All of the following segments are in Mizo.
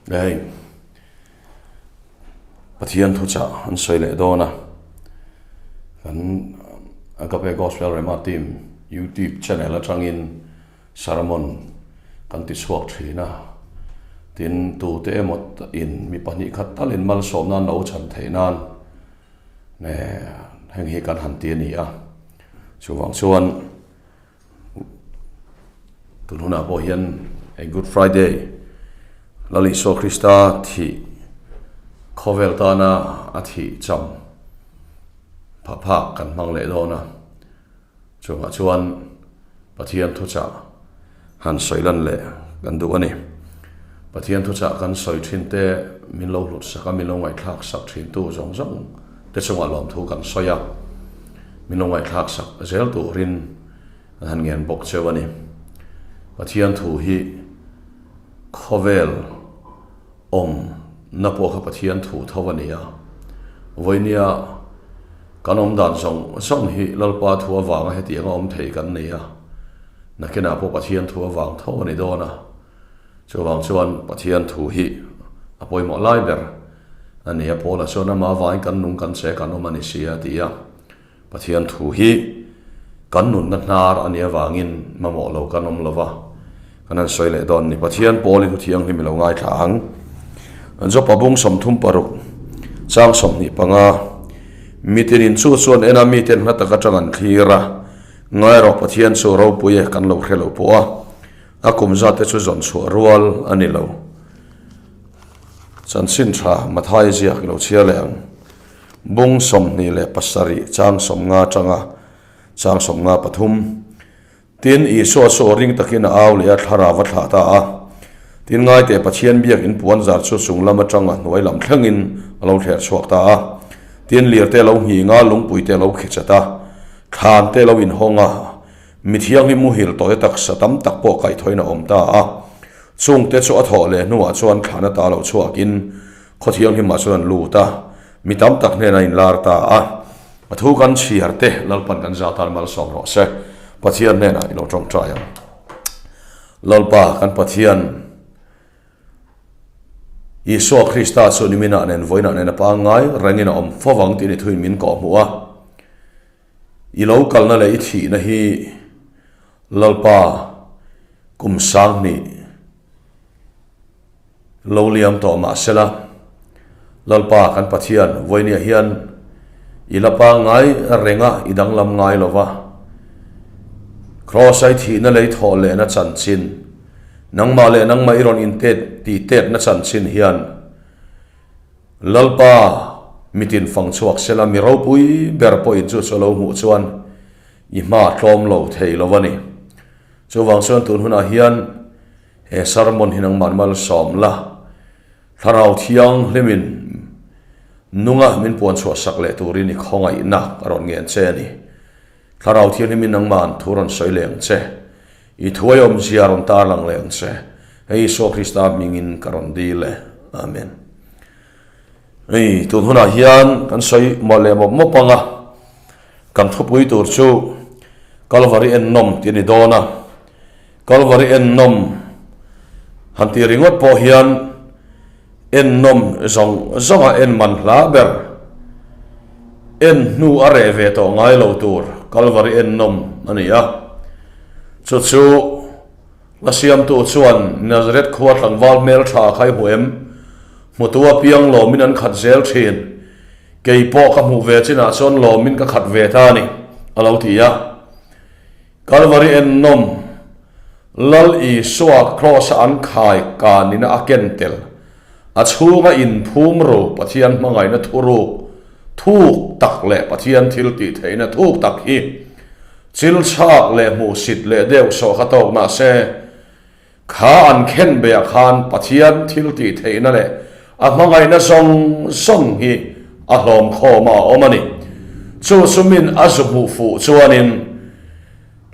Hei Pathian thuchah an sawi leh dawn a, kan Agape Gospel Rema Team YouTube channel atangin sermon kan ti chhuak thin a, tin tute emaw in mi pahnih khat talin malsawmna an lo chhan theih nan heng hi kan han ti a ni a, chuvang chuan. Tun hunah pawh hian hei Good Friday Lal Isua Krista thih khawvel tana a thih cham phah phak kan hmang leh dawn a, chungah chuan Pathian thuchah han sawi lan leh kan duh a ni. Pathian thuchah kan sawi thin te min lo hlut sak a, min lo ngaihthlak sak thin tu zawng zawng te chungah lawmthu kan sawi a. Min lo ngaihthlak sak zel turin an han ngen bawk cheu a ni. Pathian thu hi khawvel awm na pawh kha Pathian thu tho a ni a. Vawinia kan awm dan zawng zawng hi Lalpa thu avanga hetianga awm thei kan ni a, nakinah pawh Pathian thu avang tho a ni dawn a. Chuvang chuan Pathian thu hi a pawimawh lai ber a ni a, Paula chuan amah avangin kan nung kan che kan awm a ni si a ti a, Pathian thu hi kan nunna hnar a nih avangin mamawh lo kan awm lo va, kan han sawi leh dawn a ni. Pathian Paulin thu thianghlim i lo ngaithla ang. Jopa bung 36 chang 25, Mitinin chu chuan en a, miten hla tak atang an thlir a, ngai rawh Pathian chu ropui e kan lo hre lo pawh a, A kum zat te chu zawn chhuah rual a ni lo. Chanchin tha Mathai ziak i lo chhiar leh ang. Bung 27 chang 50 atanga chang 53. Tin, Isua chu aw ring takin a au leh a, thlarau a thlah ta a. Tin, ngaite Pathian biak in puan zar chu chung lam atanga hnuai lam thlengin a lo thler chhuak ta a. Tin, lirte a lo nghing a, lungpui te a lo khechat a, thlan te a lo inhawng a, Mi thianghlim muhil tawhte taksa tam tak pawh kaihthawhin a awm ta a. Chungte chu a thawh leh hnuah chuan thlan ata lo chhuakin khaw thianghlimah chuan an lut a, mi tam tak hnenah a inlar ta a. A thu kan chhiar te Lalpan kan zah tan malsawm rawh se. Pathian hnenah i lo tawngtai ang. Lalpa kan Pathian Isua Krista chu niminah nen vawiinah nen a pangngai rengin a awm fo vang tih ni thuin min kawhhmuh a. I lo kalna leh i thihna hi Lalpa kum 2000 lo liam tawh mah sela, Lalpa kan Pathian vawinia hian i la pangngai reng a, i danglam ngai lo va. Kraws-a i thihna leh i thawh lehna chanchin, nangmah leh nangmah i rawn intet tihtetna chanchin hian Lalpa, mitin fang chhuak sela mi ropui ber pawhin chu chu a lo hmuh chuan i hma tlawm lo thei lo a ni. Chuvang chuan tun hunah hian he sermon hi nangmah malsawm la, Thlarau Thianghlimin nunga min puan chhuah sak leh turin i khawngaihna ka rawn ngen che a ni. Thlarau Thianghlimin nangmah thu rawn sawi leh ang che, i thuai awmzia rawn tarlang leh ang che. Hei Isua Krista hmingin ka rawn dil e. Amen. Hei tun hunah hian kan sawi mawlh leh mawp mawp ang a, kan thupui tur chu Kalvari ennawm tih a ni dawn a. Kalvari ennawm han tih ringawt pawh hian ennawm zawng zawnga en man hla ber, en hnu a reh ve tawh ngai lo tur Kalvari ennawm a ni a. Chu chu Hla siamtu chuan Nazareth khua tlangval hmeltha kha i hmu em? Hmutu apiang lawmin an khat zel thin. Kei pawh ka hmuh ve chinah chuan lawmin ka khat ve ta a ni, a lo ti a. Kalvari ennawm, Lal Isua Kraws-a an khai kanina a ken tel, a chhunga inphum ru Pathian hmangaihna thuruk thuk tak leh Pathian thil tih theihna thuk tak hi Chil chhak leh hmuhsit leh deuh sawh kha tawk mah se, kha an khen beh ah khan Pathian thil tih theihna leh a hmangaihna zawng zawng hi a hlawm khawm a awm a ni. Chu chumin a zu hmuh fuh chuanin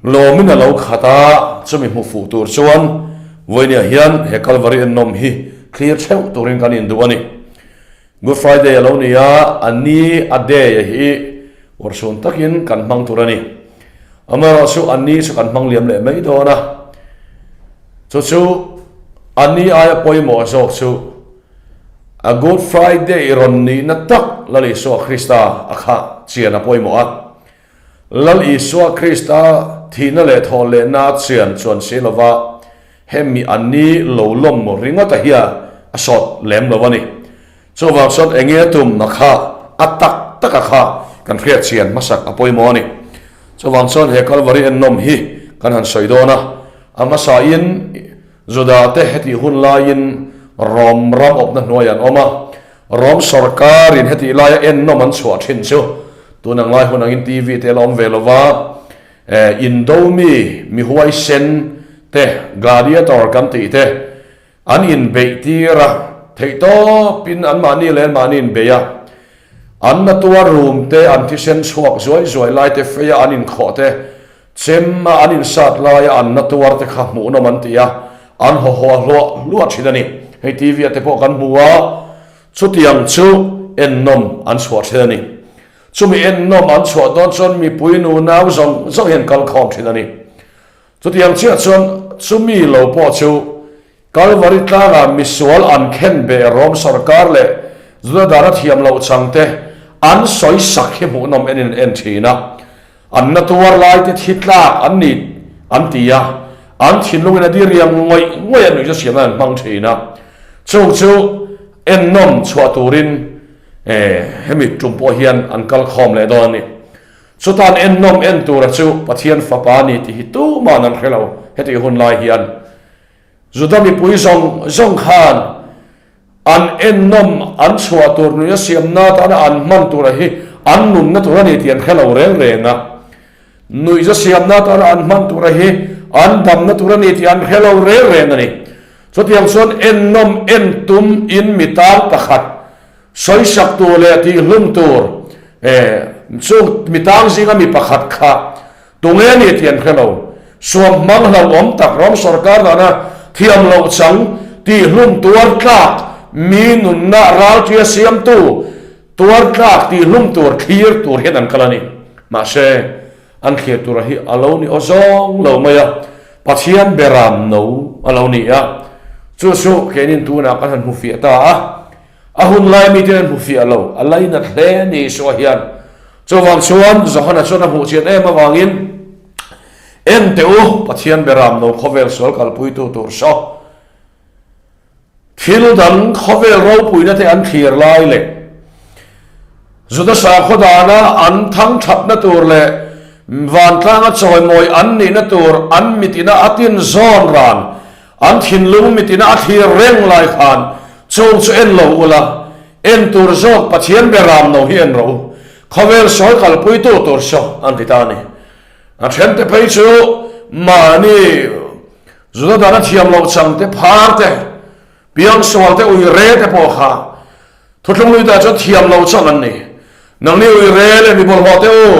lawmin a lo khat a, chumi hmu fuh tur chuan vawinia hian he Kalvari ennawm hi thlir theuh turin kan induh a ni. Good Friday a lo ni a, a ni a day a hi urhsun takin kan hmang tur a ni. Amaherawhchu a ni chu kan hmang liam leh mai dawn a, chu chu a ni aia pawimawh zawk chu. A Good Friday rawn nihna tak Lal Isua Krista a kha chian a pawimawh a. Lal Isua Krista thihna leh thawh lehna chian chuan si lova hemi a ni lo lawm ringawta hia a sawt lem lo a ni. Chuvang chuan enge a tum a kha a tak taka kha kan hriat chian hmasak a pawimawh a ni. Chuvang chuan he Kalvari ennawm hi kan han sawi dawn a, a hmasain Juda te hetih hun laiin Rom ram awpna hnuai an awm a, Rom sawrkarin hetih laia ennawm an chhuah thin chu tun ang lai hun angin TV te la awm ve lova, indo mi, mi huaisen te, gladiator kan tih te an inbeih tir a, theihtawpin anmahni leh anmahni inbeih a, an na tuar rum te, an thisen chhuak zuai zuai lai te, feia an inkhawh te, Chem a an insat laia an na tuar te kha hmuhnawm an ti a, an haw haw hluah hluah thin a ni. Hei TV ah te pawh kan hmu a, chutiang chu ennawm an chhuah thin a ni. Chumi ennawm an chhuah dawn chuan mipui nunau zawng zawng hian kal khawm thin a ni. Chutiang chiah chuan chumi lo pawh chu Kalvari tlangah misual an khen beh Rom sorkar leh Juda dana thiam loh chang te an sawi sak hi hmuhnawm enin an en thin a. An na tuar lai te thi tlak an ni an ti a, an thinlungin a diriam ngawih ngawih a nuihza siamna an hmang thin a. Chung chu ennawm chhuah turin hemi tum pawh hian an kal khawm leh dawn a ni. Chutan ennawm en tura chu Pathian fapa a ni tih hi tuman an hre lo hetih hun lai hian. Juda mipui zawng zawng khan an ennawm an chhuah tur nuih a siamna atana an hman tura hi an nunna tur a ni tih an hre lo reng reng a. Nuihza siamna atana an hman tura hi an damna tur a ni tih an hre lo reng reng a ni. Chutiang chuan ennawm en tum in mi tang pakhat sawisak tur leh tihhlum tur chu mi tang zinga mi pakhat kha Tunge a ni tih an hre lo. Suam hmang hlauhawm tak ram sorkar dana thiam loh chang tihhlum tuar tlak mi nunna ralṭia siamtu tuar tlak tihhlum tur thlir tur hian an kal a ni. Mahse, an thlir tura hi a lo ni aw zawng lo mai a, Pathian beram no a lo ni a. Chu chu keinin tunah kan han hmu fiah ta a. A hun lai miten an hmu fiah lo, a lainat hle ni Isua hian. Chuvang chuan Johana chuan a hmuh chian em avangin, En teh u, Pathian beram no khawvel sual kalpuitu tur saw. Thil dang khawvel ropuina te an thlir lai leh Juda sakhaw dana an thang thatna tur leh vantlanga chawimawi an nihna tur an mitina a tin zawn ran An thinlung mitina a thlir reng lai khan chung chu en lo ula, en tur zawk Pathian beram no hi en rawh u, khawvel sawi kalpuitu tur saw an ti ta a ni. A thente phei chu mahni Juda dana thiam loh chang te, phar te, piangsual te, ui re te pawh kha Thuthlung lui tah chuan thiam lo chang an ni. Nangni ui re leh mi bawlhhlawh te u,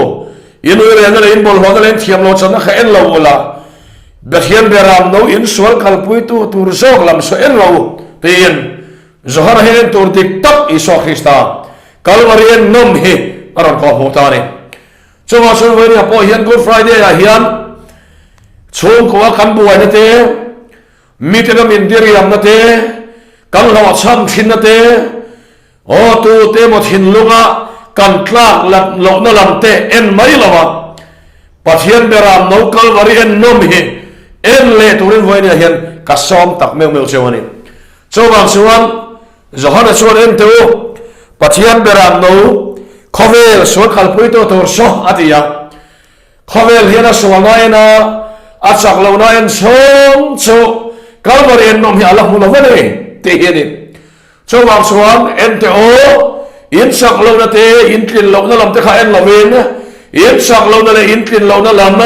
in ui relna leh in bawlhhlawhna leh in thiam lo channa kha en lo ula, Pathian beram no in sual kalpuitu tur zawk lam saw en lo u, tiin Johana hian en tur dik tak Isua Krista Kalvari en nawm hi a rawn kawh hmuh ta a ni. Chuvang chuan vawinia pawh hian Good Friday ah hian chhungkua kan buaina te, Mite lam indiriamna te, kan hlawhchham thinna te, aw tute emaw thinlunga kan tlak lohna lam te en mai lo a, Pathian beram no Kalvari en nawm hi en leh turin vawinia hian ka sawm tak meuh meuh cheu a ni. Chuvang chuan Johana chuan en teh u, Pathian beram no khawvel sual kalpuitu tur saw a ti a. Khawvel hian a sualna en a, a chak lohna en chhawng chu Kalvari ennawm hi a la hmu lo a ni tih hi a ni. Chuvang chuan en teh aw, in chak lohna te, in tlin lohna lam te kha en lovin, in chak lohna leh in tlin lohna lam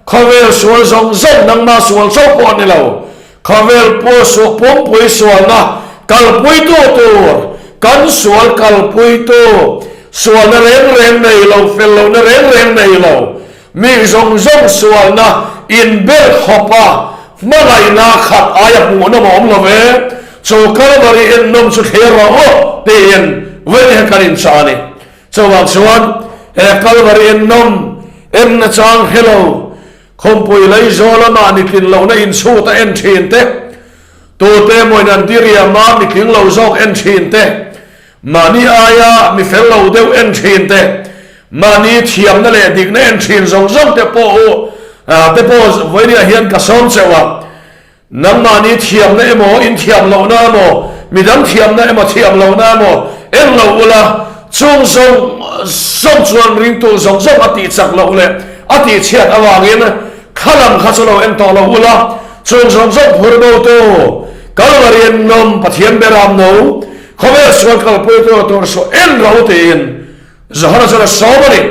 khawvel sual zawng zawng nangmah sual chauh pawh a ni lo, Khawvel puasuah pumpui sualna kalpuitu tur, kan sual kalpuitu, sualna reng reng nei lo, fel lohna reng reng nei lo, mi zawng zawng sualna inbel khawpa hmangaihna khat aia hmuhnawm a awm lo ve, chu Kalvari ennawm chu thlir rawh u tiin vawiin hian kan inchah a ni. Chuvang chuan he Kalvari ennawm enna chang hre lo, Khawmpui Laizawl a mahni tlin lohna inchhut a en thin te. Tute emawin an diriam a, mi tling lo zawk en thin te, mahni aia mi fel lo deuh en thin te, mahni thiamna leh dikna en thin zawng zawng te pawh u te pawh vawinia hian ka sawm cheuh a. Nangmahni thiamna emaw, inthiam lohna emaw, midang thiamna emaw thiam lohna emaw en lo ula, chung zawng zawng chuan ringtu zawng zawng a tihchak loh leh a tihchhiat avangin kha lam kha chu lo en tawh lo ula, chung zawng zawng phur botu Kalvari ennawm Pathian Beram no khawvel sual kalpuitu tur chu en ro tiin Johana chuan a sawm a ni.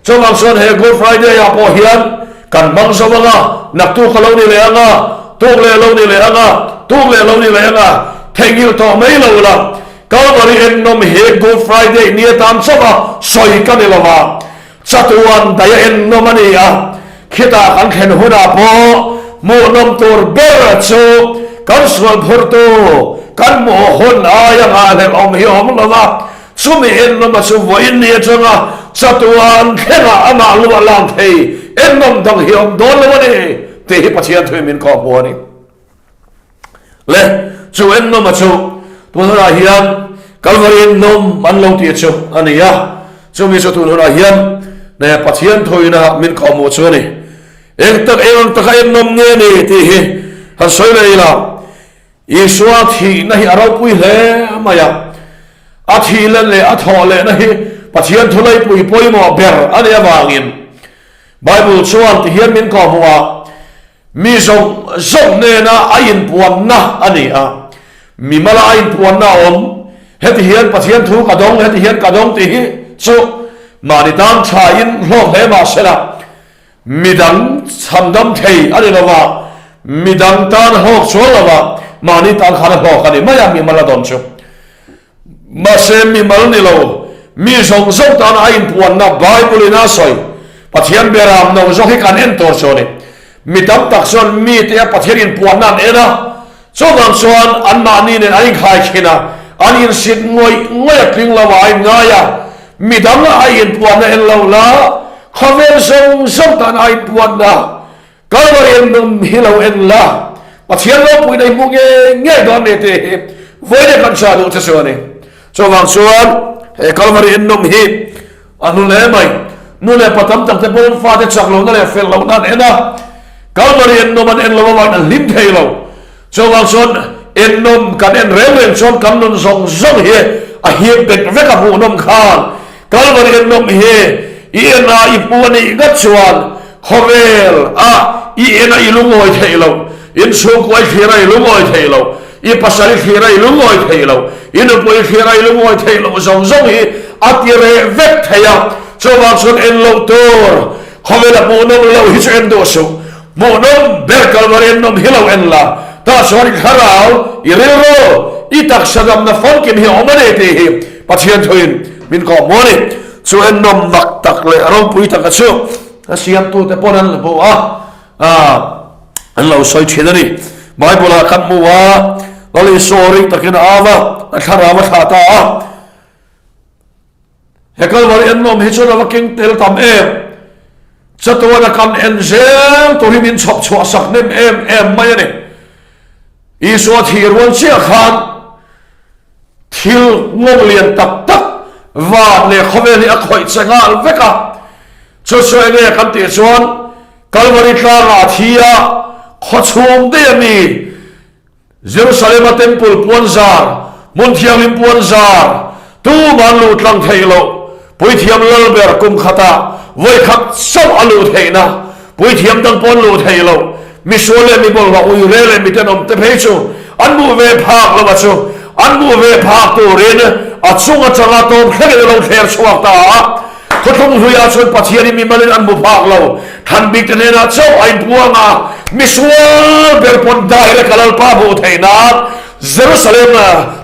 Chuvang chuan he Good Friday ah pawh hian kan hmang zo ang a, naktuk a lo ni leh ang a, tuk leh a lo ni leh ang a, tuk leh a lo ni leh ang a, theihnghilh tawh mai lo la. Kalvari ennawm hi Good Friday ni atan chauh a sawi ka ni lo va, chatuan daih a ennawm a ni a, khitah kan thlen hunah pawh hmuhnawm tur ber chu kan sual phurtu kan hmuh hun aia nghahhlelh awm hi a awm lo va, Chumi ennawma chu vawiin ni atanga chatuan thlengah amah lu a lang thei, ennawm dang hi a awm dawn lo a ni tih hi Pathian thuin min kawh hmu a ni. Le, chu ennawma chu tun hunah hian Kalvari ennawm an lo tih chu a ni a, chumi chu tun hunah hian Pathian thuina min kawh hmuh chu a ni. Eng tak eng ang taka ennawm nge ni tih hi han sawi leh ila. Isua thihna hi a ropui hle mai a, a thihlen leh a thawh lehna hi Pathian thulaipui pawimawh ber a nih avangin Bible chuan tihian min kawhhmuh a, mi zawng zawng nena a inpuanna a ni a, mi mala a inpuanna a awm, heti hian Pathian thu ka dawng, heti hian ka dawng tih hi chu mahni tan thain hlawk hle mah sela, Midang chhandam thei a ni lo va, midang tan hlawk chuang lo va, mahni tan khan a hlawk a ni mai a, mimal a dawn chu. Mahse mimal ni lo, mi zawng zawng tana a inpuanna Bible in a sawi, Pathian beram no zawk hi kan en tur chu a ni. Mi tam tak chuan mite a Pathian inpuanna an en a, chuvang chuan anmahni nen an inkhaikhin a, an insit ngawih ngawih a tling lo a, a inngai a, Midang a inpuanna en lo la, khawvel zawng zawng tan a inpuanna Kalvari ennawm hi lo en la, Pathian ropuina i hmu ngei ngei dawn ni tih hi vawiin kan hria duh che chu a ni. Chuvang chuan he Kalvari ennawm hi a hlu hle mai. Nu leh pa tam tak te pawhin fate chak lohna leh fel lohna an en a, Kalvari ennawm an en lo avangin an hlim thei lo. Chuvang chuan ennawm kan en reng reng chuan kan nun zawng zawng hi a hip bet vek a hmuhnawm khan Kalvari ennawm hi i en a i hmu a nih ngat chuan khawvel a i en a i lungawi theih loh, inchhungkua i thlir a i lungawi theih loh, i pasal i thlir a i lungawi theih loh, i nupui i thlir a i lungawi theih loh zawng zawng hi a ti reh vek thei a. Chuvang chuan en loh tur khawvel a hmuhnawm loh hi chu en duh suh. Hmuhnawm ber Kalvari ennawm hi lo en la, tah chuan i thlarau, i rilru, i taksa damna famkim hi a awm a ni tih hi Pathian thuin min kawhhmuh a ni. Chu ennawm mak tak leh ropui taka chu a siamtute pawn an la hmu a, an lo sawi thin a ni. Bible-ah kan hmu a, Lal Isua ring takin a au a, a thlarau a thlah ta a. He Kalvari ennawm hi chuan a va keng tel tam em? Chatuana kan en zel tur hi min chhawp chhuah sak hnem em em mai a ni. Isua thih rual chiah khan thil ngawng lian tak tak van leh khawvel hi a khawih che nghal vek a. Chu chu enge kan tih chuan Kalvari tlangah a thi a, khawchhung daih a mi Jerusalem-a Temple puanzar, hmun thianghlim puanzar, tuman luh tlang theih loh, Puithiam Lalber kum khatah vawi khat chauh a luh theihna, Puithiam dang pawh an luh theih loh, misual leh mi bawlhhlawh uire leh mitenawm te phei chu an hmuh ve phak lo a chu an hmuh ve phak turin a chung atanga tawp thlengin a lo thler chhuak ta a. Khawthlung hluiah chuan Pathian hi mimalin an hmu phak lo, Thanbikte hnenah chauh a inpuang a, misual ber pawn direct a Lalpa hmuh theih nan Jerusalem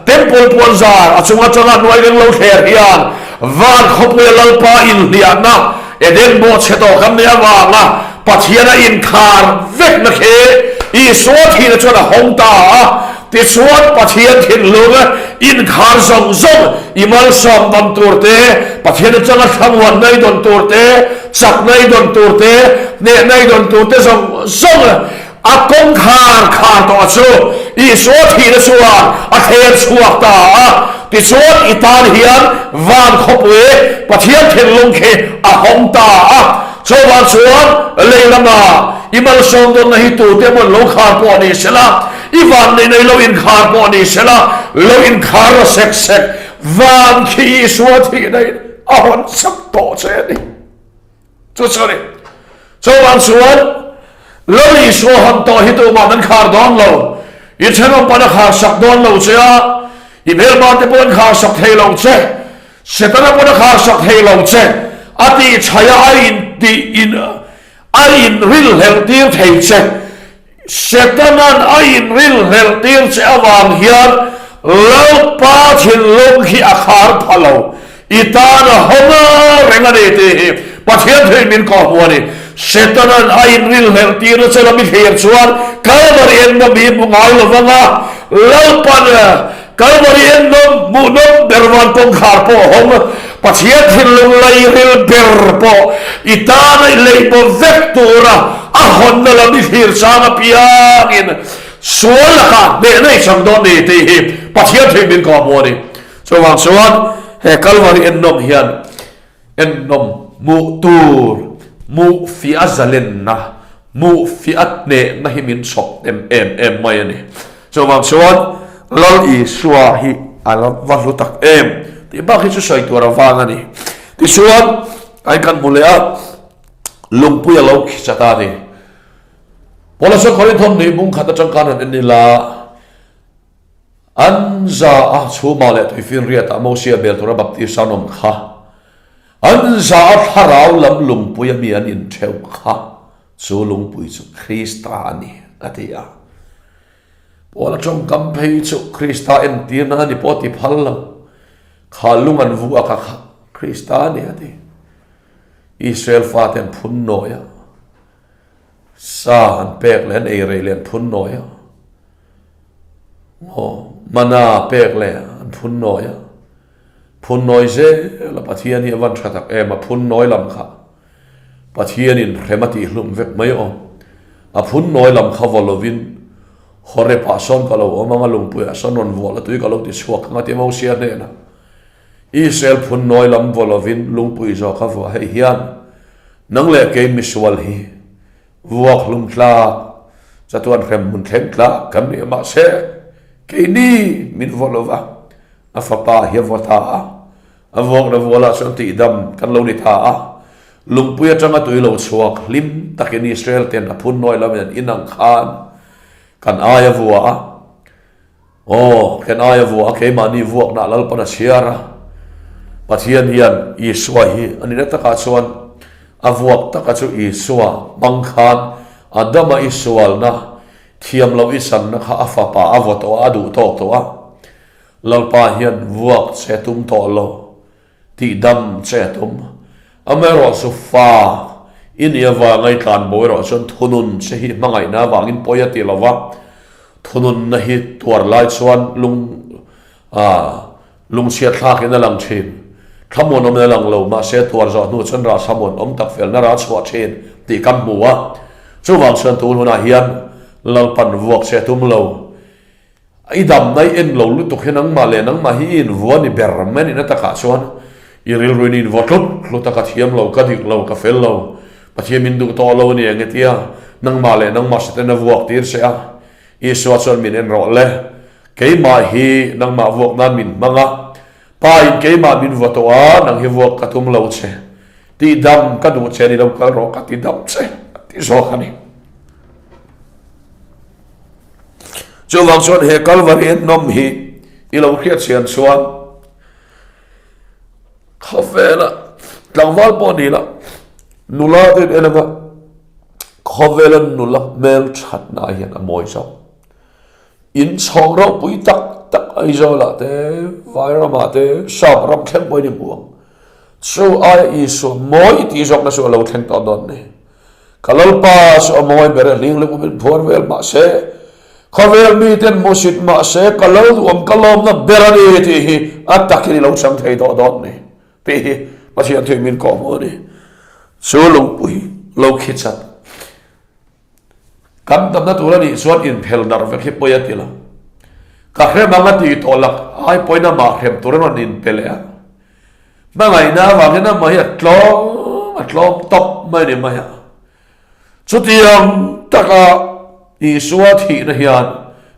Temple puanzar a chung atanga hnuai reng lo thler hian van khawpuia Lalpa inhliahna Eden bawhchhe tawh kan neih avanga Pathian a inkhar vekna khi Isua thihna chuan a hawng ta a. Tichuan, Pathian thinlung inkhar zawng zawng i malsawm dawn tur te, Pathian atanga thlamuanna i dawn tur te, chakna i dawn tur te, hnehna i dawn tur te zawng zawng A kawngkhar khar tawh chu Isua thihna chuan a thler chhuak ta a. Tichuan i tan hian van khawpui Pathian thinlung khi a hawng ta a. Chuvang chuan lei lama i malsawm dawnna hi tute emaw lo khar pawh ni sela, i van nei nei lo inkhar pawh ni sela, lo inkhar ra sek sek van khi Isua thihna in a hawn chak tawh che a ni. Chu chu a ni. Chuvang chuan Lal Isua hawn tawh hi tumah an khar dawn lo. I thenawm pawn a khar sak dawn lo che a, i hmelma te pawh an khar sak thei lo che. Setana pawn a khar sak thei lo che. A tih chhaia a in tih in a in rilhlelh tir thei che. Setanan a inrilhlelh tir che avang hian Lalpa thinlung hi a khar pha lo. I tan a hawng a reng a ni tih hi Pathian thuin min kawhhmuh a ni. Setanan a inrilhlelh tirna che lam i thlir chuan Kalvari ennawm hi hmu ngai lo vang a, Lalpan Kalvari ennawm hmuhnawm ber van kawngkhar pawh hawng, Pathian thinlung lairil ber pawh i tana i leibaw vek tura a hawnna lam i thlir chang apiangin sual lakah hnehna i chang dawn ni tih hi Pathian thuin min kawhhmuh a ni. Chuvang chuan he Kalvari ennawm hian Ennawm hmuh tur, hmuh fiah a zalenna, hmuh fiah a hnehna hi min chhawp hnem em em mai a ni. Chuvang chuan Lal Isua hi a la va hlu tak em tih bak hi chu sawi tur a vang a ni. Tichuan, ai kan hmu leh a, lungpui a lo khi chat a ni. Paula chuan Korinthawm nuih bung khat atang khan han en ila, An za a chhumah leh tuifinriatah Mosia bel tura baptist an awm kha. An za a thlarau lam lungpui a mi an intheuh kha chu lungpui chu Krista a ni, a ti a. Paula tawngkam phei chu Krista entirna a ni pawh ti phal lo. Kha lung an vu a kha kha Krista a ni, a ti. Israel fate an phun nawi a. Sa an pek leh an ei rei leh an phun nawi a. Aw, mana pek leh an phun nawi a. Phun nawi zel a Pathian hi a van tha tak em a phun nawi lam kha. Pathianin hrem a tihhlum vek mai awm. A phun nawi lam kha vaw lovin Horeb ah sawn ka lo awm ang a lungpui ah sawn rawn vuah la tui ka lo ti chhuak ang a ti Mosia hnenah. Israel phun nawi lam vaw lovin lungpui zawk a vuah hei hian nang leh kei misual hi Vuak hlum tlak, chatuan hrem hmun thleng tlak kan ni a mahse keini min vaw lo va, a fapa hi a vaw ta a, a vuakna vualah chuan tihdam kan lo ni ta a, lungpui atanga tui lo chhuak hlim takin Israel ten a phun nawi lamin an in ang khan kan ai a vua a. Aw, ken aia vuah a keimahni vuakna Lalpan a chhiar a. Pathian hian Isua hi a nihna takah chuan a vuak taka chu Isua hmang khan Adama i sualna, thiam loh i channa kha a fapa a vaw tawh a, a duh tawk tawh a. Lalpa hian vuak che tum tawh lo. Tihdam che a tum. Amaherawh chu fa i nih avanga i tlan bo erawh chuan thunun che hi hmangaihna avangin pawi a ti lo va, thununna hi tuar lai chuan lung lungchhiat thlakin a lang thin. Thlamuanawmin a lang lo, mahse tuar zawh hnu chuan rah thlamuanawm tak felna rah chhuah thin tih kan hmu a. Chuvang chuan tun hunah hian Lalpan vuak che a tum lo. I damna i en lo lutuk hi nangmah leh nangmah hi i invu a ni ber mai a nihna takah chuan i rilruin i invaw tlut tlut a, ka thiam lo, ka dik lo, ka fel lo, Pathian min duh tawh lo a ni eng e tia nangmah leh nangmah Setana vuak tir che a, Isua chuan min en rawh le, keimah hi nangmah vuak nan min hmang a, Pa in keimah min vaw tawh a, nang hi vuak ka tum lo che, tihdam ka duh che a ni lo kal rawh ka ti dam che a ti zawk a ni. Chuvang chuan he Kalvari ennawm hi i lo hriat chian chuan khawvela tlangval pawh ni la, nula te in en anga khawvela nula hmel thatna hian a mawi zawk. In chhawng ropui tak tak Aizawlah te, Vairamah te, Sap ram thleng pawhin i hmu ang. Chu aia Isua mawi i tih zawkna chu a lo thleng tawh dawn ni. Ka Lalpa chu a mawi ber e, hling leh umin phuar vel mah se, khawvel miten hmusit mah se, ka lo duhawm ka lawmna ber a ni tih hi a takin i lo chang thei tawh dawn ni tih hi Pathian thuin min kawhhmuh a ni. Chu lungpui lo khi chat. Kan damna tur a nih chuan inphel darh vek hi pawi a ti lo. Ka hrem ang a tih tawh lak ai pawhin amah hrem tur a rawn inpe leh a. Hmangaihna avangin amah hi a tlawm a tlawm tawp mai a ni mai a. Chutiang taka Isua thihna hian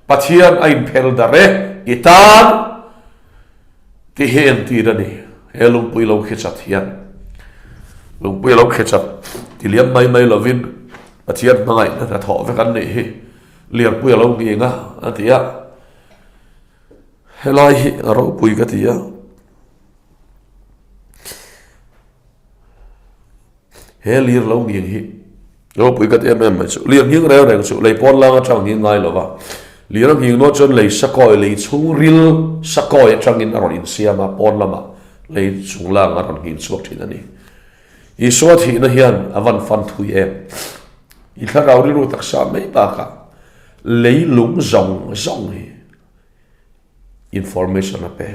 Pathian a inphel darh e i tan tih hi entir a ni. He lungpui lo khechat hian lungpui a lo khechat ti liam mai mai lovin Pathian hmangaihna hnathawh vek an nih hi Lianpui a lo nghing a a ti a. Helai hi a ropui ka ti a. He lir lo nghing hi ropui ka ti em em mai chu. Lir nghing reng reng chu lei pawn lang atang nghing ngai lo va. Lir a nghing dawn chuan lei sakawi lei chhungril sakawi atangin a rawn insiam a, pawn lamah lei chung lang a rawn nghing chhuak thin a ni. Isua thihna hian a van fan thui em? I thlarau rilru taksa mai bakah lei lung zawng zawng hi information a pe,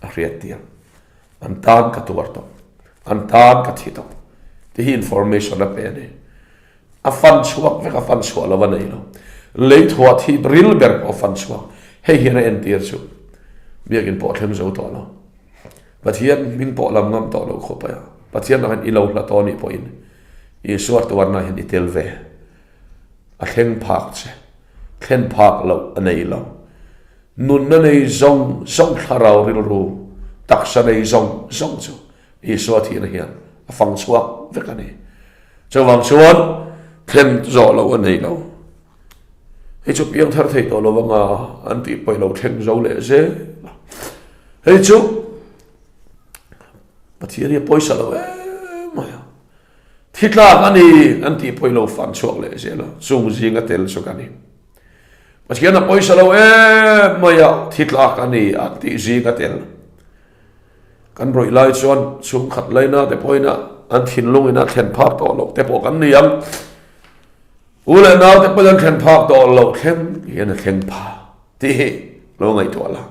a hriat tir. An tan ka tuar tawh, an tan ka thi tawh tih hi information a pe a ni. A fan chhuak vek, a fan chhuah lo a nei lo. Lei thuah thip ril ber pawh a fan chhuak. Hei hian a entir chu biakin pawh a thleng zo tawh lo. Pathian hming pawh lam ngam tawh lo khawp a, Pathian angin i lo hla tawh anih pawhin Isua tuarna hian i tel ve. A thleng phak che, thlen phak loh a nei lo. Nunna nei zawng zawng thlarau rilru, taksa nei zawng zawng chu Isua thihna hian a fang chhuak vek a ni. Chuvang chuan thlen zawh loh a nei lo. Hei chu piang thar thei tawh lo anga an tih pawih lo thleng zo leh zel a. Hei chu Pathian hi a pawisa lo em mai a. Thi tlak a ni an tih pawih lo fan chhuak leh zel a. Chung zinga tel chu ka ni. Pathian a pawisa lo em mai a, thi tlak a ni an tih zinga tel. Kan rawih lai chuan chhungkhat laina te pawhin a an thinlungin a thlen phak tawh loh te pawh kan ni ang. U leh nau te pawhin an thlen phak tawh loh thleng hian a thleng pha tih hi lo ngaihtuah la.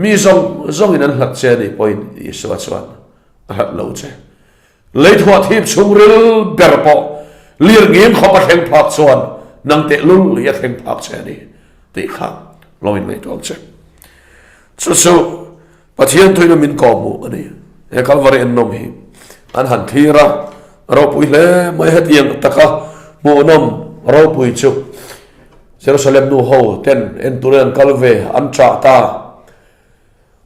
Mi zawng zawngin an hlat che anih pawhin Isua chuan a hlat lo che. Leithuah thip chhungril ber pawh lir ngim khawp a thleng phak chuan nang tehlul hi a thleng phak che a ni tih kha lo in ngaihtuah ang che. Chu chu Pathian thuina min kawhhmuh a ni. He Kalvari ennawm hi an han thlir a, ropui hle mai hetiang taka hmuhnawm ropui chu Jerusalem nu ho ten en turin an kal ve an chah ta.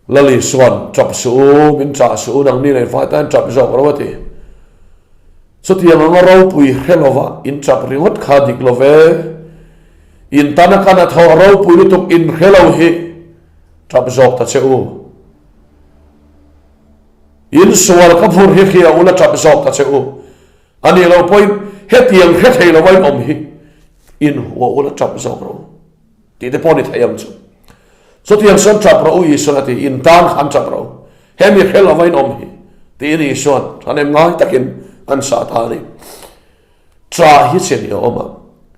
Lali chuan, Chap suh u, min chah suh u, nangni leh fai tan chap zawk ro a ti. Chutiang anga ropui hre lova in chap ringawt kha dik lo ve. In tana kan a thawh ropui lutuk in hre lo hi chap zawk ta che u. In sual ka phur hi hria ula chap zawk ta che u. A nih loh pawhin hetiang hre thei lova in awm hi in hua ula chap zawk ro. Tih te pawh ni thei ang chu. Chutiang chuan tap rawh u Isuan a ti, in tan khan tap rawh u. He mi hrel lova in awm hi, tiin Isuan thahnem ngai takin an sah ta a ni. Cha hi che ni a awm a,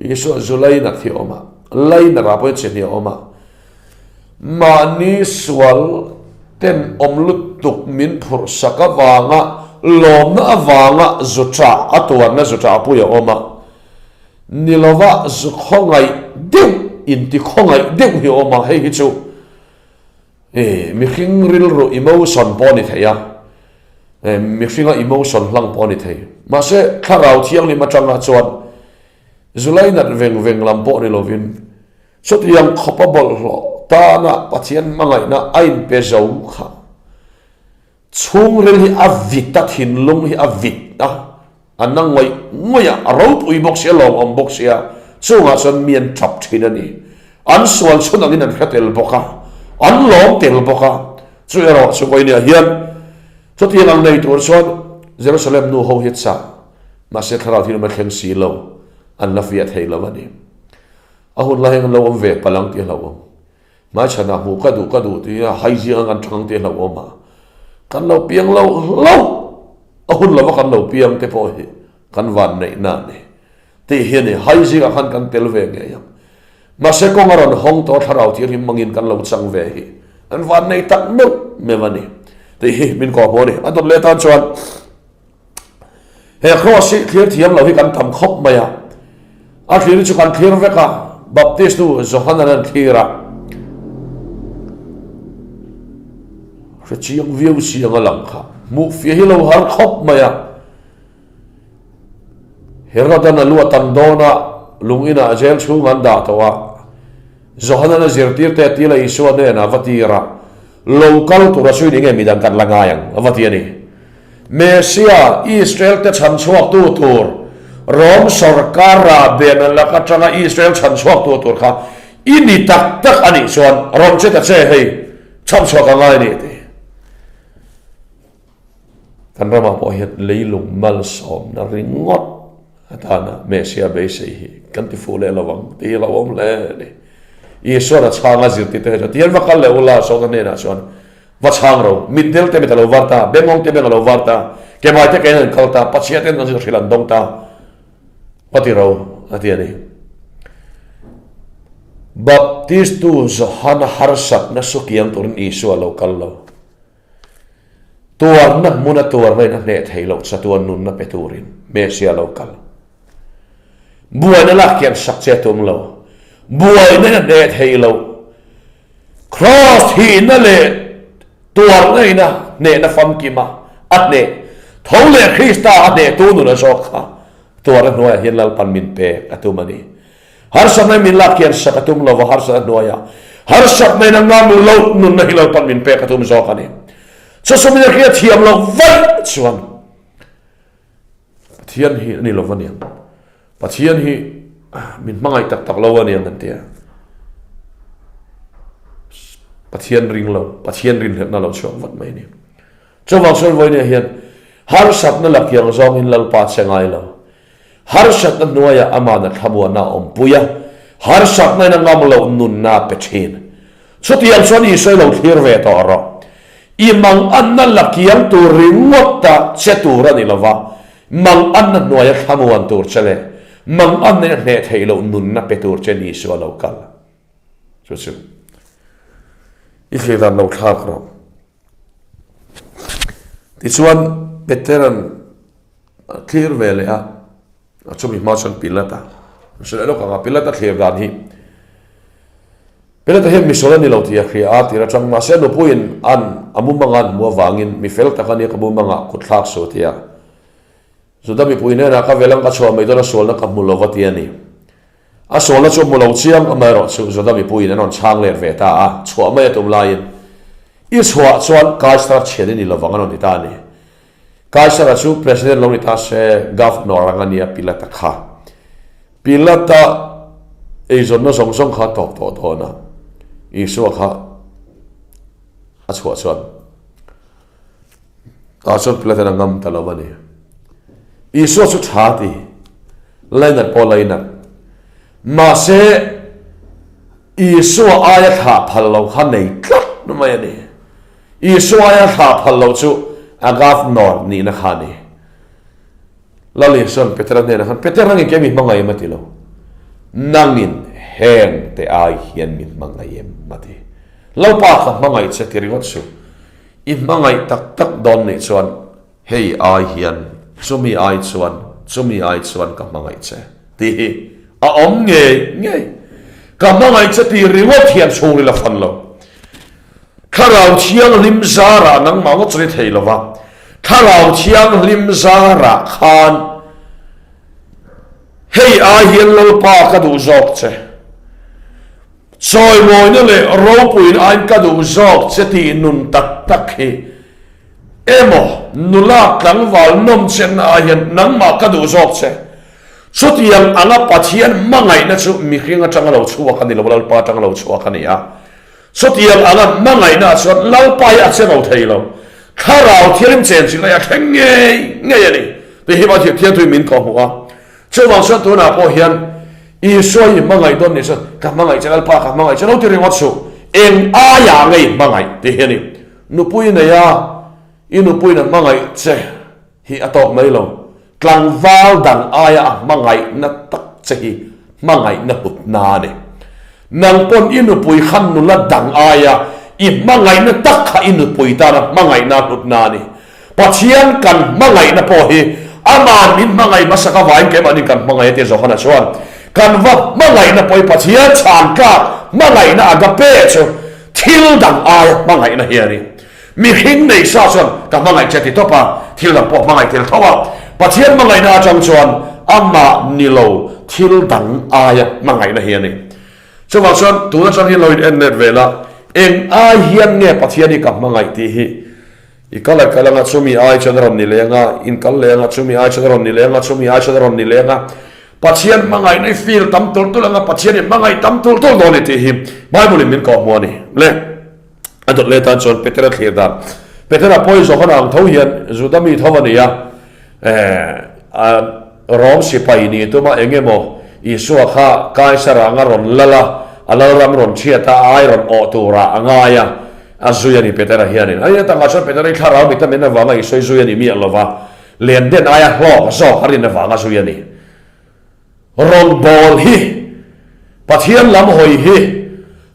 Isua zu lainat hi a awm a, lainat ah pawhin che ni a awm a. Mahni sual ten awm lutuk min phurh sak avanga lawmna avanga zu chah a tuarna zu chahpui a awm a. Ni lova zu khawngaih deuh inti khawngaih deuh hi a awm a, hei hi chu eh mihring rilru emotion pawh a ni thei a, eh mihringa emotion hlang pawh a ni thei. Mahse thlarau thianghlim atanga chuan zu lainat veng veng lam pawh ni lovin chutiang khawpa bawlhhlawh tana Pathian hmangaihna a inpe zo kha Chhungril hi a vit a, thinlung hi a vit a, a na ngawih ngawih a, a ropui bawk sia, lawmawm bawk sia, chungah chuan mi an tap thin a ni. An sual chhun angin an hre tel bawk a, an lawm tel bawk a, chu erawh chu vawinia hian chutiang ang nei tur chuan Jerusalem nu ho hi chah, mahse thlarau thilawm a thleng si lo, an la fiah thei lo a ni. A hun lai hian an lo awm ve palh ang tih a hlauhawm. Hmaichhanah hmuh ka duh ka duh tih a hai zing a kan thang te hlauhawm a, kan lo piang lo hlauh a hun lova kan lo piang te pawh hi kan van neih na a ni tih hi a ni. Hai zingah khan kan tel ve ngei ang. Mahse kawng a rawn hawng tawh a thlarau thir hi mangin kan lo chang ve hi kan van nei tak meuh meuh a ni tih hi min kawhhmuh a ni. A dawt leh tan chuan He cross hi thlir thiam lo hi kan tam khawp mai a. A thlir hi chu kan thlir vek a, Baptist nu Johanan an thlir a. Hre chiang viau siang a lang kha. Hmuh fiah hi lo har khawp mai a. Herodan a lu a tam dawn a, lung inah jail chhung an dah tawh a. Johanan a zirtir te a tila Isua hnenah va tir a, Lo kal tura chu eng nge midang kan la ngai ang? a va ti a ni. Mesia, Israel te chhan chhuaktu tur, Rom sawrkar rahbehna lak atanga Israel chhan chhuaktu tur kha i ni tak tak a nih chuan rawn che ta che hei, chhan chhuak a ngai a ni a ti. Kan ramah pawh hian leilung malsawmna ringawt atana Messia beisei hi kan ti fuh leh lo ang tih hi a hlauhawm hle a ni. Isuan a chhang a zirtirte hi chuan tihian va kal leh ula Sawta hnenah chuan va chhang ro, mitdel te mit a lo var ta, bengawng te beng a lo var ta, kemai te kein an kal ta, pachhia ten an hrilh an dawng ta, va ti ro a ti a ni. Baptistu Johana harsatna sukiang turin Isua a lo kal lo. Tuarna hmuna tuarna in a hneh thei loh chatuan nunna pe turin Messia lo kal. Buaina lak hian sak che tum lo. Buaina in a hneh thei loh. Kraws hihna leh tuarna in a hnehna famkima a hneh tho leh Krista a hnehtu nun a zawk kha tuarna hnuaiah hian Lalpan min pek a tum a ni. Harsatna min lak hian sak a tum lova, harsatna hnuaiah harsatna in a ngam loh nunna hi Lalpan min pek a tum zawk a ni. Chawsawm in a hriat thiam loh vaih chuan Pathian hi a ni lo aniang, Pathian hi min hmangaih tak tak lo aniang kan ti a. Pathian ring lo, Pathian rinhlelhna lo chhuak vat mai a ni. Chuvang chuan vawinia hian harsatna lakiang zawngin Lalpa che ngai lo. Harsatna hnuaiah amahna thlamuanna a awmpui a, harsatna in a ngam loh nunna a pe thin. Chutiang chuan Isua i lo thlir ve tawh rawh. I manganna la kiang tur ringawt a che tur a ni lo va, manganna hnuaia thlamuan tur che leh manganna in a hneh theih loh nunna pe tur che in Isua a lo kal. Chu chu i thlir dan lo thlak rawh. Tichuan Petera'n a thlir ve leh a, a chumi hma chuan Pilata a hre leh lawk ang a, Pilata thlir dan hi Pilata hian misual a ni lo tih a hria a, tir atang mahse a nupuiin an a mumanga an hmuh avangin mi fel tak a nia ka mumanga kut thlak suh a ti a, Juda mipui hnenah ka vel ang ka chhuah mai dawn a sualna ka hmu lo va ti a ni. A sualna chu hmu lo chiang amaherawh chu Juda mipuiin an rawn chhang let ve ta a, chhuah mai a tum laiin i chhuah chuan Kaisara thian i ni lovang a rawn ti ta a ni. Kaisara chu President lo ni ta se Governor ang a nia Pilata kha. Pilata eizawnna zawng zawng kha a tawp tawh dawn a, Isua kha a chhuah chuan Tah chuan Pilaten a ngam ta lo a ni. Isua chu tha ti, lainat pawh lainat. Mahse, Isua aia thlah phal lo kha nei tlat mai a ni. Isua aia thlah phal lo chu a governor nihna kha a ni. Lal Isua'n Petera hnenah khan, Peter nangin kei mi hmangaih em a ti lo. Nangin heng te ai hian mi hmangaih em a ti. Lalpa ka hmangaih che ti ringawt suh. I hmangaih tak tak dawn nih chuan hei ai hian chumi ai chuan chumi ai chuan ka hmangaih che tih hi a awm ngei ngei. Ka hmangaih che tih ringawt hian chhungril a fan lo. Thlarau Thianghlim zarah nangmah ngawt chu ni thei lova, Thlarau Thianghlim zarah khan hei ai hian Lalpa ka duh zawk che. Chawimawina leh ropuiin aiin ka duh zawk che tih nun tak tak hi emaw nula tlangval nawmchenna ah hian nangmah ka duh zawk che. Chutiang anga Pathian hmangaihna chu mihring atanga lo chhuak a ni lo, Lalpa atanga lo chhuak a ni a. Chutiang anga hmangaihna ah chuan Lalpa hi a che lo thei lo. Thlarau thialim chenchilh a thleng ngei ngei a ni tih hi Pathian thuin min kawhhmuh a. Chuvang chuan tunah pawh hian Isua hi hmangaih dawn nih chuan ka hmangaih che Lalpa ka hmangaih che lo ti ringawt suh. Eng aiah ngei hmangaih tih hi a ni. Nupui nei a, i nupuiin a hmangaih che hi a tawk mai lo. Tlangval dang aia a hmangaihna tak che hi hmangaihna hutna a ni. Nang pawn i nupui khan nula dang aia i hmangaihna tak kha i nupui tana hmangaihna hlutna a ni. Pathian kan hmangaihna pawh hi Aman min hmangaih hmasa ka vain keimahni kan hmangaih a tia Johana chuan. Kan va hmangaihna pawh hi Pathian chhan tlak hmangaihna agape chu thil dang aia hmangaihna hi a ni. Mihring nei sa chuan ka hmangaih che ti tawp a, thil dang pawh hmangaih tel tho a. Pathian hmangaihna atang chuan amah ni lo thil dang aia hmangaihna hi a ni. Chuvang chuan tun atang hian lo in en let ve la, eng ai hian nge Pathian hi ka hmangaih tih hi i kal a kal anga chumi ai chuan a rawn ni leng a, in kal leng a chumi ai chuan a rawn ni leng a, chumi ai chuan a rawn ni leng a. Pathian hmangaihna i feel tam tulh tulh anga Pathian i hmangaih tam tulh tulh dawn i tih hi Bible in min kawhhmuh a ni. Le. A dawt leh tan chuan Petera thlir dan. Petera pawh hi Johana ang tho hian Juda mi tho a ni a, Rom sipai ni tuma eng emaw Isua kha Kaisar anga rawn lal a, a lalram rawn chhiat a, a ai rawn awh turah a ngai a, a zui a ni Petera hianin. A ina takah chuan Petera hi thlarau mit a men avanga Isua hi zui a ni miah lova, len den aia hlawk zawk a rin avanga zui a ni. Rawngbâwl hi, Pathian lam hawi hi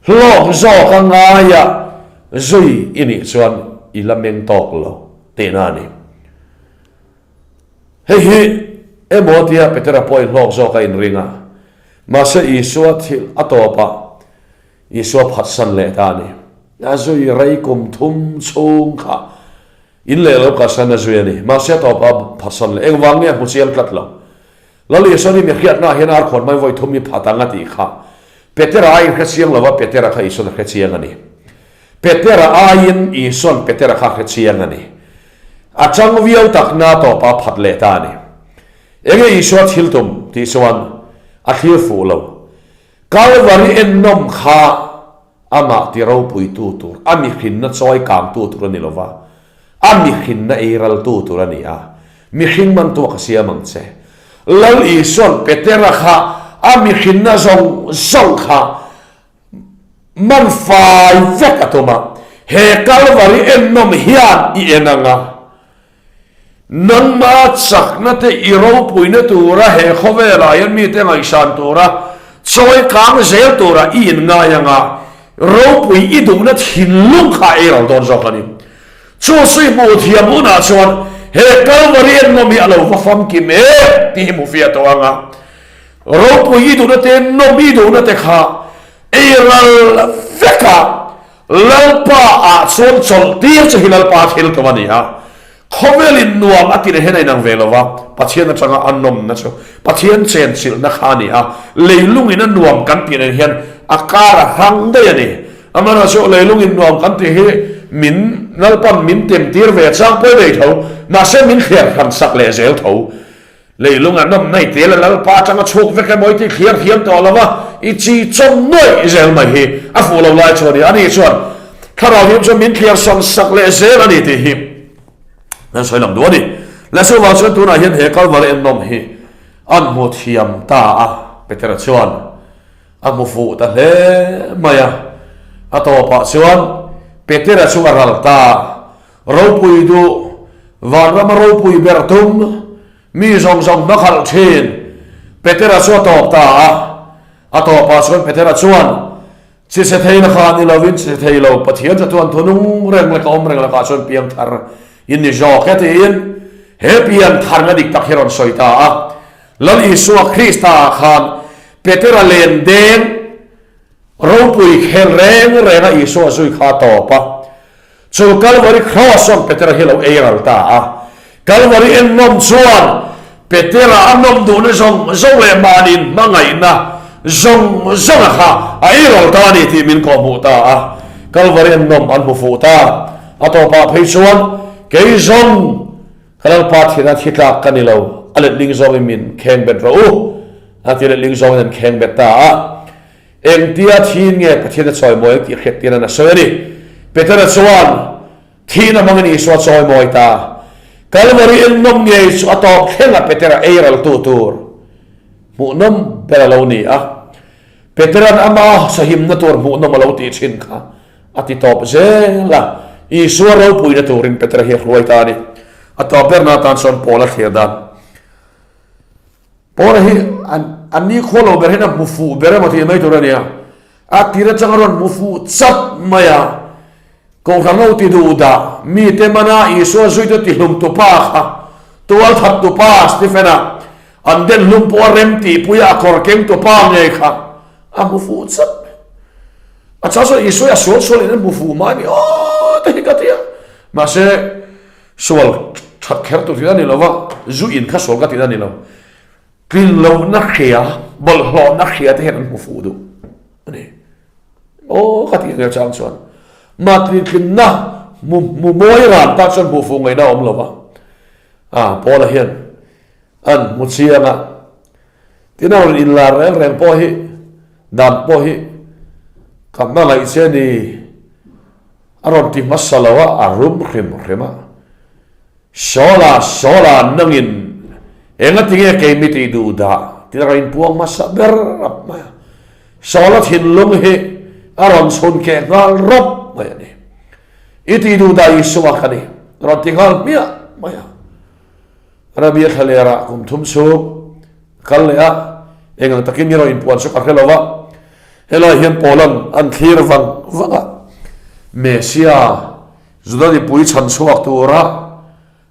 hlawk zawka ngaia zui i nih chuan i la meng tawk lo tihna a ni. Hei hi emaw tia Petera pawhin hlawk zawk a inring a, mahse Isua thil a tawpah Isua phatsan leh ta a ni. A zui rei kum thum chhung kha in leh lo kalsan a zui a ni. Mahse a tawpah a phatsan leh. Engvang nge a hmu chiang tlat lo. Lal Isua nih mi hriatnaah hian ar khawn mai vawi thum i phat ang a tih kha. Petera aiin hre chiang lo va, Petera kha Isuan a hre chiang a ni. Petera aiin Isuan Petera kha a hre chiang a ni. A chang viau takna tawpah a phat leh ta a ni. Enge Isua thil tum tih chuan a thlir fuh lo. Kalvari ennawm kha Amah ti ropuitu tur, a mihrinna chawi kangtu tur a ni lo va, a mihrinna ei raltu tur a ni a, mihring mantuah ka siam ang che. Lal Isua'n Petera kha a mihrinna zawng zawng kha man fai vek a tum a, he Kalvari ennawm hian i en ang a, Nangma chakna te i ropuina tura he khawvelah hian mite ngaihsan tura chawi kang zel tura i inngai anga ropui i duhna thinlung kha a eiral dawn zawk a ni. Chu chu i hmuh thiam hunah chuan he Kalvari ennawm hi a lo va famkim em tih hi hmu fiah tawh anga ropui i duhna te nawm i duhna te kha eiral vek a Lalpa ah chuan chawlh tir che hi Lalpa thil tum a ni a, khawvelin nuam a ti leh hian a inang ve lo va, Pathian atanga a nawmna chu Pathian chenchilhna kha a ni a, leilungin a nuam kan tih nen hian a kar a hrang daih a ni. Amaherawhchu leilungin nuam kan tih hi min Lalpan min tem tir ve chang pawi daih tho, mahse min thliar hran sak leh zel tho. Leilung a nawm nai tel a Lalpa atanga chhuk vek emaw i ti thliar thiam tawh lo va, i chi chawm nuaih zel mai hi a fuh lo lai chu a ni. Ani chuan Thlarau hian chuan min thliar sawn sak leh zel a ni tih hi kan sawi lang duh a ni. Leh chuvang chuan tunah hian he Kalvari ennawm hi an hmu thiam ta a, Petera chuan a hmu fuh ta hle mai a. A tawpah chuan Petera chu a ral ta. Ropui duh, vanrama ropui ber tum, mi zawng zawng hmakhalh thin. Petera chu a tawp ta a. A tawpah chuan Petera chuan, Chi chhe thei lakah ni lovin chi chhe thei lo, Pathian chatuan thu nung reng leh ka awm reng lakah chuan piangthar in ni zawk e tiin he piangtharna dik tak hi rawn sawi ta a. Lal Isua Krista ah khan Petera len deng ropui khel reng renga Isua zui kha a tawp a. Chu Kalvari Kraws chuan Petera hi lo ei ral ta a. Kalvari ennawm chuan Petera a nawm duhna zawng zawng leh mahni hmangaihna zawng zawnga kha a ei ral ta a ni tih min kawhhmuh ta a. Kalvari ennawm an hmu fuh ta. A tawpah phei chuan kei zawng ka Lalpa thina thi tlak ka ni lo, a letling zawngin min khengbet rawh u a ti letling zawngin an khengbet ta a. Engtia thiin nge Pathian a chawimawi ang tih hriattir an a sawi a ni. Petera chuan thiin a hmangin Isua a chawimawi ta. Kalvari ennawm ngei chu a tawp thleng a Petera ei raltu tur hmuhnawm ber a lo ni a. Petera'n ama sahimna tur hmuhnawm a lo tih thin kha a ti tawp zel a. Isua ropuina turin Petera hi a hruai ta a ni. A tawp berna atan chuan Paula thlir dan. Paula hi an ni khaw lo ber hian a hmu fuh ber emaw tih mai tur a nia. A tir atanga rawn hmu fuh chap mai a, Kohhran ho ti duh dah, mite mana Isua zuitu ti hlum tupa kha, tual that tupa Stephen-a. An den hlum pawh a rem tihpui a, a kawr kengtu pa ngei kha a hmu fuh chat mai. A chang chuan Isua hi a sual sual in an hmu fuh mai a ni aw te hi ka ti a. Mahse, sual that kher tur tihna a ni lo va, zu in kha sual ka tihna a ni lo. Tlin lohna hria, bawlhhlawhna hria te hian an hmu fuh duh a ni. Aw ka tih hmel chang chuan mahni tlinna hmu hmu mawi ran tan chuan hmuh fuh ngaihna a awm lo va. A Paula hian an hmu chiang a, tin a rawn inlar reng reng pawh hi dan pawh hi ka hmangaih che ni a rawn ti hmasa lo a, a rum hrim hrim a. Sawla, Sawla, nangin enga tinge kei mi tih duh dah? Tih a rawn inpuang hmasa ber rap mai a. Sawla thinlung hi a rawn chhun keh nghal rawp mai a ni. I tih duh dah Isua ka ni, a rawn ti nghal hmiah mai a. Rabia thlalerah kum thum chhung a kal leh a, eng ang takin nge rawn inpuan chu ka hre lo va. Helai hian Paula'n an thlir vang vang a, Messia, Juda mipui chhan chhuak tura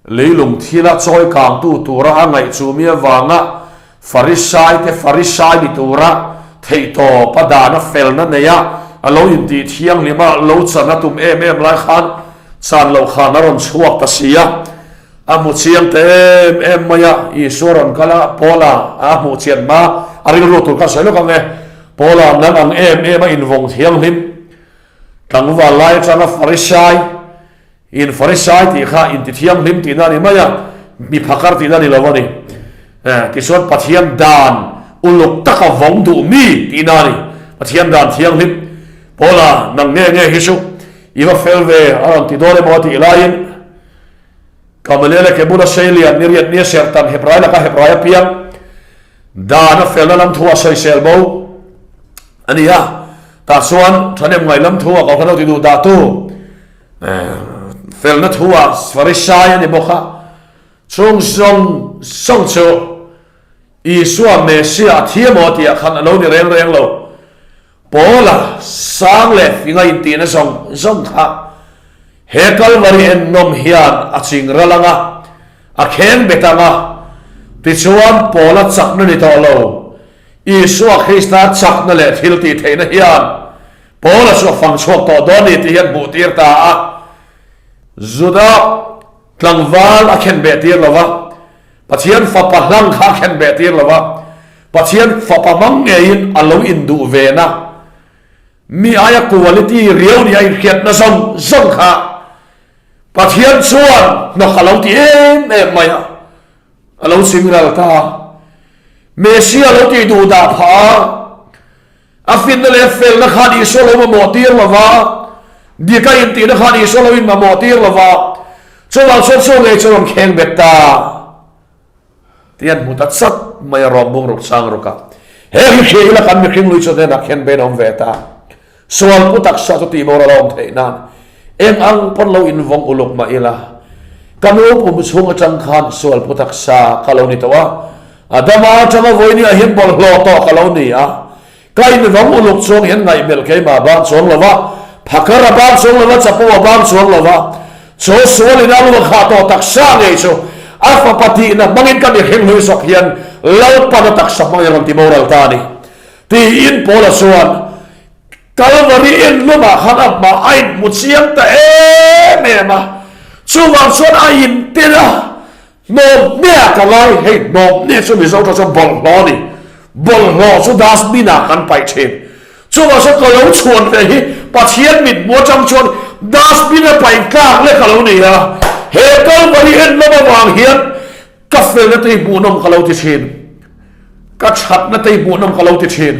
leilung thila chawi kangtu tura a ngaih chu mi avanga Farisai te Farisai ni tura theihtawp a dana felna neia a lo intih thianghlim a lo chan a tum em em lai khan chan loh khan a rawn chhuak ta si a, a hmu chiang ta em em mai a, Isua rawn kal a, Paula a hmuh chian hma a rilru tur kha sawi lawk ang e, Paula nang ang em em a invawng thianghlim. Tlangval lai atanga Farisai, in Farisai tih kha inti thianghlim tihna a ni mai a, mi phakar tihna a ni lo a ni. Tichuan Pathian dan uluk taka vawng duh mi tihna a ni. Pathian dan thianghlim. Paula, nang nge nge hi chu i va fel ve a rawn ti dawn emaw a tih laiin Gamaliel-a ke bula Seilian ni riat nia serhtan Hebrai laka Hebrai a piang. Dan a felna lam thu a sawisel bo a ni a, tah chuan thahnem ngai lam thu a kohhran ho ti duh dah tu felna thu a Farisai a ni bawk a, chung zawng zawng chu Isua Messiah a thi emaw tih ah khan a lo ni reng reng lo. Paula sang leh finga intihna zawng zawng kha he Kalvari ennawm hian a ching ral ang a, a kheng bet ang a, tichuan Paula chakna ni tawh lo, Isua Krista chakna leh thil tih theihna hian Paula chu a fang chhuak tawh dawn ni tih hian hmuhtir ta a, Juda tlangval a khenbeh tir lo va. Pathian Fapa hlang kha a khen beh tir lo va, Pathian Fapa hmang ngeiin a lo induh ve na, mi aia quality riau nia inhriatna zawng zawng kha Pathian chuan hnawk a lo ti em em mai a, a lo chingral ta a. Messia lo tih duh dah phah a. A finna leh felna khan Isua lo mamawh tir lo va, dik a intihna khan Isua lo inmamawh tir lo va, chuvang chuan chu ngei chu rawn kheng bet ta tih an hmu ta chat mai a, rawng bung ruk chang ruk a. He hi hria ila kan mihring lui chu hnenah khen bein a awm ve ta. Sual pu taksa chu tihbawr a lo awm theih nan eng ang pawn lo invawng uluk mah ila, ka nu pum chhung atang khan sual pu taksa ka lo ni tawh a, Adama atanga vawinia hian bawlhhlawh tawh ka lo ni a, ka invawng uluk chuang hian ngaihmelh keimah bang chuang lo va, phakar a bang chuang lo va, chapo a bang chuang lo va, chaw sual in a lu a khah tawh taksa ngei chu a fapa tihna hmangin ka mihring hlui zawk hian Lalpan a taksa hmangin a rawn ti boral ta a ni tiin Paula chuan Kalvari en lamah khan a hma a inhmu chiang ta em em a, chuvang chuan a intel a, hnawmhneh ah ka ngai, hei hnawmhneh chu Mizo tawng chuan bawlhhlawh a ni, bawlhhlawh chu dustbin ah kan paih thin, chuvang chuan ka lo chhuan ve hi Pathian mithmu atang chuan dustbin a paih tlak lek a lo ni a, he Kalvari en lam avang hian Ka felna te hi hmuhnawm ka lo ti thin, ka thatna te hi hmuhnawm ka lo ti thin,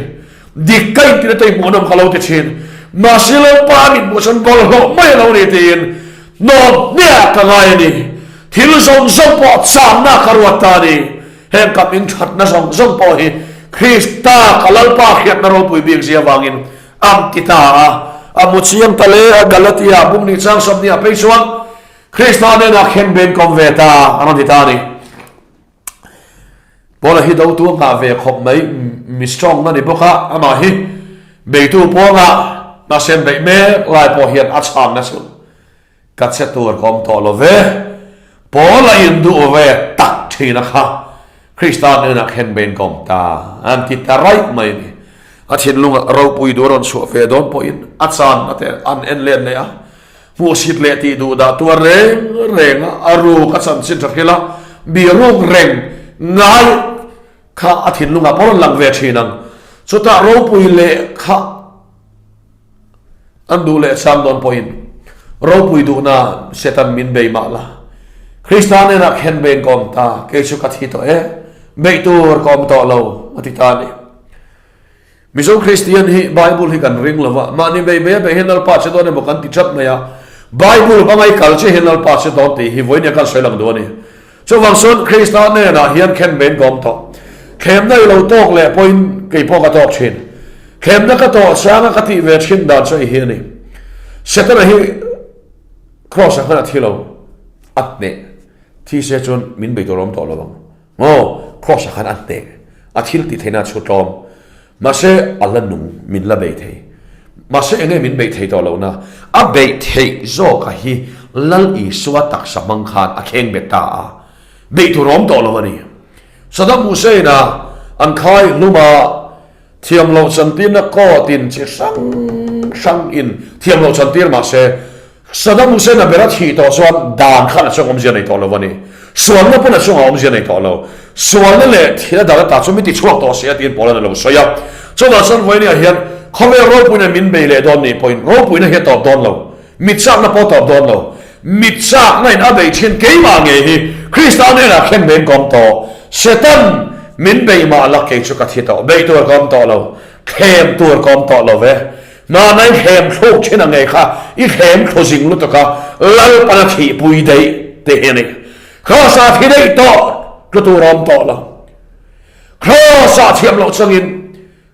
dik ka intihna te hi hmuhnawm ka lo ti thin, mahse Lalpa min hmuh chuan bawlhhlawh mai a lo ni tiin hnawm hniah ka ngai a ni. Thil zawng zawng pawh châmna ka ruat ta a ni. Heng ka hming thatna zawng zawng pawh hi Krista ka Lalpa hriatna ropui bik zia vangin a ti ta a, a mu chiang ta hle a, Galatia bung ni chang 20 phei chuan Krista hnenah khen ben kawm ve ta a rawn ti ta a ni. Paula hi dotu a nghah ve khawp mai, mi strong na ni bawk a, amah hi beitu pawngah mahse beih mek lai pawh hian a chhanna chu ka che tur ka awm tawh lo ve. Paula induh ve tak thin a kha. Krista hnenah khen bein ka awm ta, an ti ta raih mai a ni. A thinlungah ropui duh a rawn chhuah ve dawn pawhin a channa te an en let leh a, hmuhsit leh tih duh dah tuar reng reng a, a ruk a chanchin tha hrilh a, bihruk reng ngai kha a thinlungah pawh a rawn lang ve thin ang. Chutah ropui leh kha An duh leh chang dawn pawhin ropui duhna Satan min bei mah la. Krista hnenah khen bein ka awm ta, kei chu ka thi tawh e, beih tur ka awm tawh lo, a ti ta a ni. Mizo Kristian hi Bible hi kan ring lo va, mahni bei bei a beih hian Lalpa che dawn emaw kan ti chat mai a, Bible hmangaih kal che hian Lalpa che dawn tih hi vawiin kan sawi lang duh a ni. Chuvang chuan Krista hnenah hian khen bein ka awm tawh. Thlemna i lo tawk leh pawhin kei pawh ka tawk thin. Thlemna ka tawh changa ka tih ve thin dan chu hei hi a ni. Setana hi Kraws-ah khan a thi lo, a hneh. Thi se chuan min bei tur a awm tawh lo ang. Maw? Kraws-ah khan a hneh. A thil tih theihna a chhu tlawm. Mahse, a la nung, min la bei thei. Mahse, enge min beih thei tawh lohna? A beih theih zawka hi Lal Isua taksa hmang khan a kheng bet ta a, beih tur awm tawh lo a ni. Saddam Hussein-a an khai hluma thiam loh chantirna court in chi hrang hrang in thiam loh chantir mahse, Saddam Hussein a ber a thih tawh chuan dan khan a chung awmzia nei tawh lo a ni. Sualna pawn a chungah awmzia nei tawh lo. Sualna leh thil a dal ata chu mi ti chhuak tawh si a tiin Paul-a'n a lo sawi a. Chuvang chuan vawinia hian khawvel ropuina min bei leh dawn nih pawhin ropuina hi a tawp dawn lo. Mit chakna pawh a tawp dawn lo. Mit chakna in a bei thin keimah ngei hi Krista hnenah khen men ka awm tawh. Satan min bei mah la kei chu ka thi tawh. Beih tur ka awm tawh lo. Thlem tur ka awm tawh lo ve. Hmana i thlem thluk thin ang ngei kha i thlem thlu zing lutuk a, Lalpan a thihpui daih te hi a ni. Kraws-ah thi daih tawh tlu tur a awm tawh lo. Kraws-ah thiam loh changin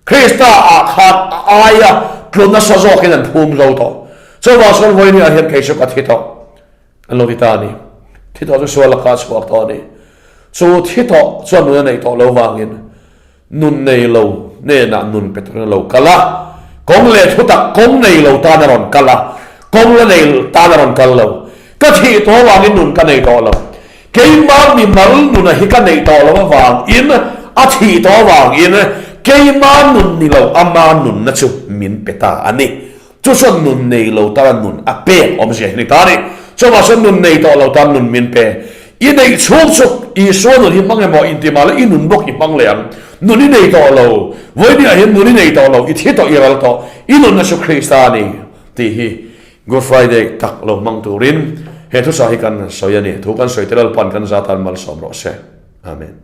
Krista-ah khan a aia tlu nasa zawkin an phum zo tawh. Chuvang chuan vawinia hian kei chu ka thi tawh an lo ti ta a ni. Thi tawh chu sual laka a chhuak tawh a ni. Chu thi tawh chuan nun a neih tawh lo vangin Nun nei lo hnenah nun pe turin a lo kal a, kawng leh thutak kawng nei lo tan a rawn kal a, kawng la nei tan a rawn kal lo. Ka thih tawh avangin nun ka nei tawh lo. Keimah mimal nuna hi ka neih tawh lo avangin, a thih tawh avangin keimah nun ni lo ama nunna chu min pe ta a ni. Chu chuan nun nei lo tana nun a pek awmzia hi ni ta a ni. Chuvang chuan nun nei tawh lo tan nun min pe. I neih chhung chu Isua nun hi hmang emaw inti mah la i nun bawk i hmang leh ang. Nun i nei tawh lo. Vawinia hian nun i nei tawh lo, i thi tawh, i ral tawh. I nunna chu Krista a ni tih hi Good Friday tak lo hmang turin he thusa hi kan sawi a ni. Thu kan sawi te Lalpan kan za tan malsawm rawh se. Amen.